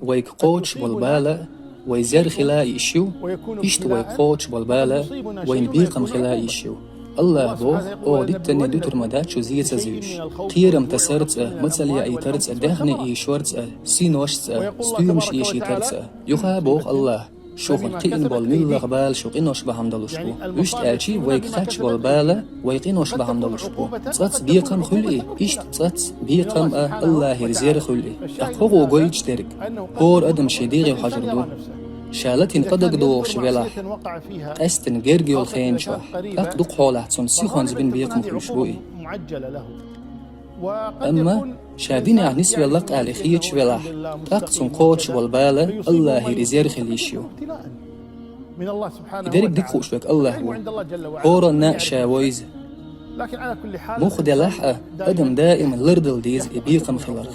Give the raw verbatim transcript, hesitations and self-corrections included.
Вайга кхочуш бола бала а вай зер хила а йиш ю, иштта вайга кхочуш бола бала а вайна бекхам хила а йиш ю. АллахӀа боху: «Оха диттанне дуьтур ма дац шу зе ца зуьйш, кхерам тасарца а, мацалла яийтарца а, даьхни ийшорца а, синошца а, стоьмаш эшийтарца а». Юха а боху АллахӀа: «Шух кхиъна болу муьлхха бала шу къинош бахьана долуш бу». Вуьшта аьлча, вайга кхаьчна болу бала вай къинош бахьана долуш бу. ЦӀацца бекхам а хуьлу и, иштта цӀацца бекхам а АллахӀера зер а хуьлу и. ТӀаккха хӀун ву гойтуш дерг? ХӀора адам шен дегӀе хьожур ду. Ша латийна къа дагадогӀуш велахь, къаьсттина герга йолу хенан чохь, тӀаккха дукха хьолахь цунна сихонца бина бекхам хуьлуш бу и. Амма ша динехь нисвелла-кх аьлла и хеташ велахь, тӀаккха цунна кхочуш болу бала АллахӀера и зер хила йиш ю. И дерриг дика хууш верг АллахӀ ву. ХӀоранна а ша ву иза. Муха делахь а, адам даим лардала деза и бекхам хиларх.